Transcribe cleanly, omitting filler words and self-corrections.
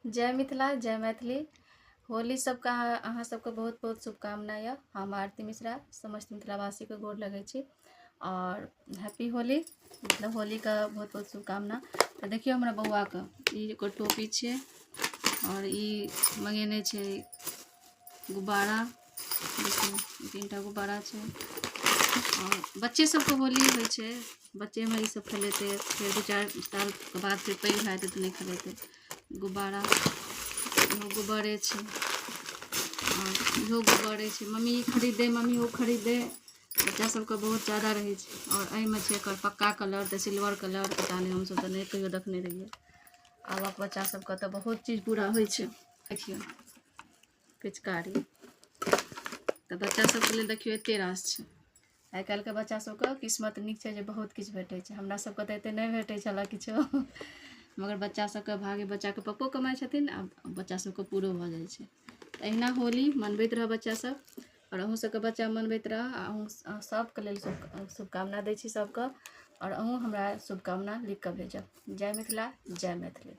जय मिथिला, जय मैथिली। होली सबके अहाँ सबके बहुत बहुत शुभकामना यऽ। हम आरती मिश्रा समस्त मिथिलावासीके गोर लगै छी और हैप्पी होली, मतलब होलीके बहुत बहुत शुभकामना। तऽ देखियौ हमरा बौआके ई ओकर टोपी छै और ई मंगेने छै गुब्बारा। देखियौ 3टा गुब्बारा छै और बच्चे सबके होली होइ छै, बच्चेमे ई सब खेलेतै, फेर 2-4 सालके बाद फेर पैघ भए जेतै तऽ नहि खेलेतै। गुब्बारा इहो गुब्बारे छै और इहो गुब्बारे छै। मम्मी ई खरीद दे, मम्मी ओ खरीद दे, बच्चा सबके बहुत ज्यादा रहै छै। और एहिमे छै एकर पक्का कलर तऽ सिल्वर कलर, पता नहि हमसब तऽ नहि कहियो देखने रहियै। आबक बच्चा सबके तऽ बहुत चीज पूरा होइ छै। देखियौ पिचकारी तऽ बच्चा सबके लेल देखियौ एते रास छै। आइ काल्हिके बच्चा सबके किस्मत नीक छै जे बहुत किछु भेटै छै। हमरा सबके तऽ एते नहि भेटै छलै किछो, मगर बच्चा सबके भाग्य, बच्चाके पप्पो कमाइ छथिन आ बच्चा सबके पूरो भऽ जाइ छै। एहिना होली मनबैत रहऽ बच्चा सब और अहूँ सबके बच्चा मनबैत रहऽ। आ अहूँ सबके लेल शुभकामना दै छी सबके और अहूँ हमरा शुभकामना लिख कऽ भेजब। जय मिथिला, जय मैथिली।